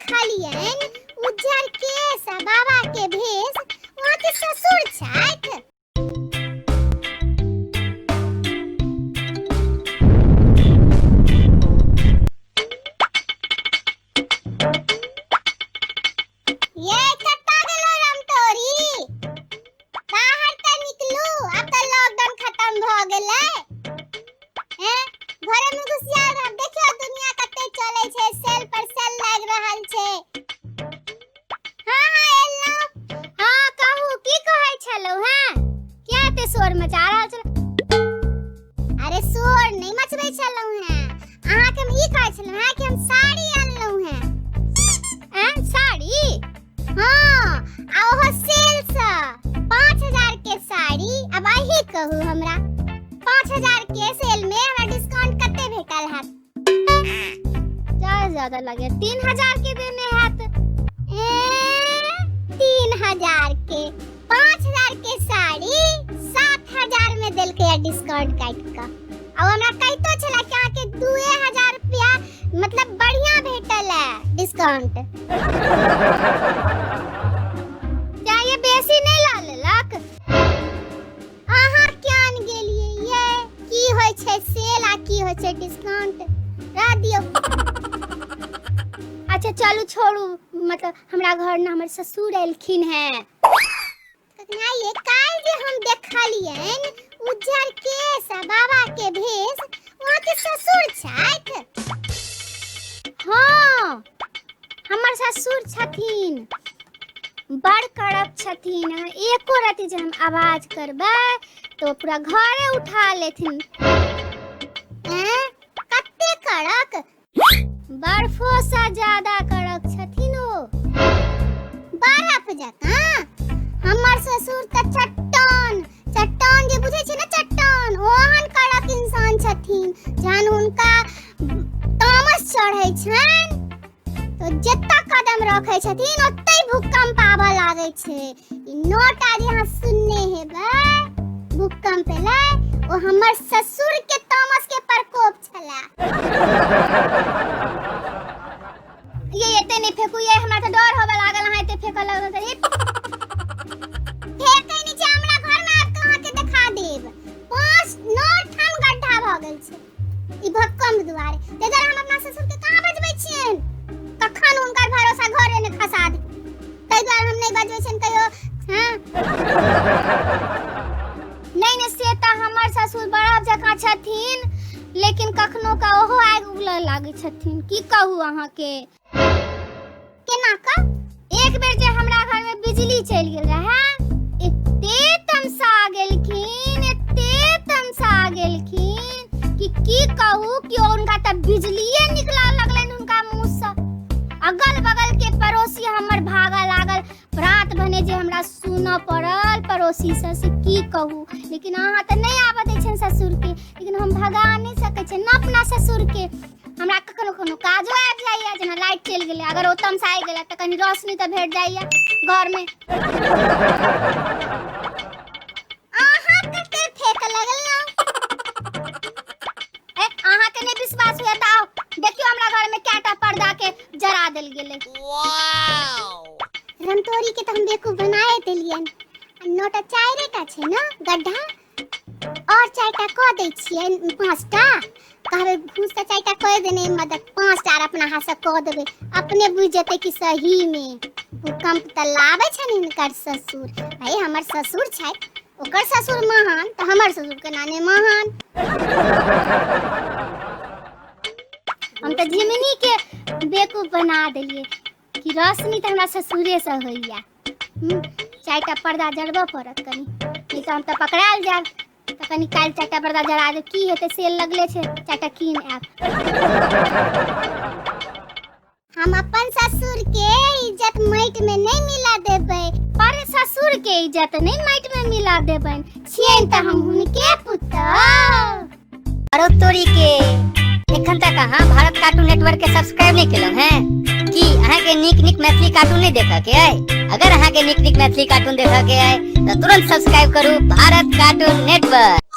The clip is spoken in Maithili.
देखलियनि उज्जर केस आ बाबा के भेष, ओ अहाँके ससुर छथि? ये कत्ता गेलो रामतोरी, बाहर तऽ निकलू, आब तऽ लॉकडाउन खत्म भऽ गेलै। हैं, घरे में घुसियाल रहब? देखियौ दुनिया कते चलै छै, सेल पर सेल लागि रहल छै। हाँ हाँ, एलहुँ। हाँ कहू, की कहै छलहुँ? हैं, किया एते शोर मचा रहल छलहुँ? अरे शोर नहीं मचबै छलहुँ हैं, अहाँके हम ई कहै छलहुँ हैं कि हम साड़ी अनलहुँ हैं। हैं, साड़ी? हाँ, आ ओहो सेल सँ 5000 के साड़ी। अब अही कहू हमरा, 5000 के सेल में हमरा डिस्काउंट कते भेटल हैत? ज्यादा ज्यादा लगे 3000 के देने हैत। ए, 3000 के? 5000 के साड़ी 7000 में देलकै डिस्काउंट काटि कऽ। आ हमरा कहितो छला कि अहाँके 2000 रुपया मतलब बढ़िया भेटल है डिस्काउंट। क्या ये बेसी नहीं ला लेलक? अहाँ क्यान गेलियै ये की होइ छै सेल आ की होइ छै डिस्काउंट? रह दियौ। अच्छा चलू छोड़ू, मतलब हमरा घर ने हमर ससुर एलखिन हैं। ये काल्हि जे हम देखलियनि उज्जर केस आ बाबा के भेष, अहाँके ससुर छथि? हाँ, हमर ससुर छथिन, बड़ कड़क छथिन। एको रति जे हम आवाज करबै तो पूरा घरे उठा लेथिन। कते कड़क? बर्फो से ज्यादा कड़क छथिन ओ, बर्फ जकाँ। हमर ससुर तऽ चट्टान, चट्टान जे बुझै छै ने चट्टान, ओहन कड़क इंसान छथिन। जहन हुनका तामस चढ़ै छनि तो जतऽ कदम रखै छथिन ओतै भूकंप आबऽ लागै छै। ई नोटा जे अहाँ सुनने हेबै भूकंप एलै, ओ हमर ससुर के तामस के प्रकोप छलै। ये एते नहीं फेंकू ये, हमरा तऽ डर होबे लागल। अहाँ एते फेंकऽ लगल तऽ ये फेंकै नहि छै। हमरा घर में आबि कऽ अहाँके देखा देब, 5-9 ठाम गड्ढा भऽ गेल छै ई भूकंप दुआरे। ताहि दुआरे हम अपना ससुर के कहाँ बजबै छियनि, कखन हुनकर भरोसा घरे ने खसा दे, ताहि दुआरे हम नहि बजबै छियनि कहियो। हाँ नहीं नहीं, से तऽ हमर ससुर बर्फ जकाँ छथिन, लेकिन कखनो का ओहो आगि उगलऽ लागै छथिन। की कहू अहाँके केना का। एक बेर जे हमरा घर में बिजली चलि गेल रहे, एते तमसा गेलखिन, एते तमसा गेलखिन कि की कहू कि हुनका तऽ बिजलिए निकलऽ लगलनि हुनका मुँह से। अगल बगल के पड़ोसी हमर भागऽ लागल। प्रात भने जे हमरा सुनऽ पड़ल पड़ोसी से, से की कहू। लेकिन अहाँ तऽ नहि आबऽ दै छनि ससुरके, लेकिन हम भगा नहि सकै छियनि ने अपना ससुरके। हमरा कखनो कखनो काजो आबि जाइए, जेना लाइट चलि गेलै, अगर ओ तमसाइ गेलै तऽ कनि रोशनी तऽ भेट जाइए घरमे। अहाँ कते फेक लगलहुँ? ए, अहाँके नहि विश्वास होइए तऽ आउ देखियौ, हमरा घरमे कएटा पर्दा के जरा देल गेलै। रमतोरी के तऽ हम बेवकूफ बनाए देलियनि। आ नौटा चारिटा छै ने गड्ढा, और चारिटा कऽ दै छियै, 5टा कहबै। घूस तऽ 4टा कऽ देने मदद, 5टा आर अपना हाथसँ कऽ देबै, अपने बुझि जेतै कि सहीमे भूकंप तऽ लाबै छनि हिनकर ससुर। भाई, हमर ससुर छथि, ओकर ससुर महान तऽ हमर ससुर केना नहि महान? हम तऽ झिमनी के बेवकूफ बना देलियै कि रोशनी तऽ हमरा ससुरेसँ होइया। 4टा पर्दा जरबऽ पड़त कनि, नहि तऽ हम तऽ पकड़ायल जायब। तऽ कनि काल्हि 4टा पर्दा जरा देब, की हेतै? सेल लगले छै, 4टा कीन आयब। हम अपन ससुर के इज्जत माटि में नहीं मिला देबै। पर ससुर के इज्जत नहीं माटि में मिला देबनि, छियनि तऽ हम हुनके पुतोह। अरे तोरी के, एखन तक अहाँ भारत कार्टून नेटवर्क के सब्सक्राइब नहीं केलहुँ हैं की? अहाँ के नीक नीक मैथिली कार्टून नहीं देखऽ के अइ? अगर अहाँ के नीक नीक मैथिली कार्टून देखऽ के अइ तऽ तुरंत सब्सक्राइब करू भारत कार्टून नेटवर्क।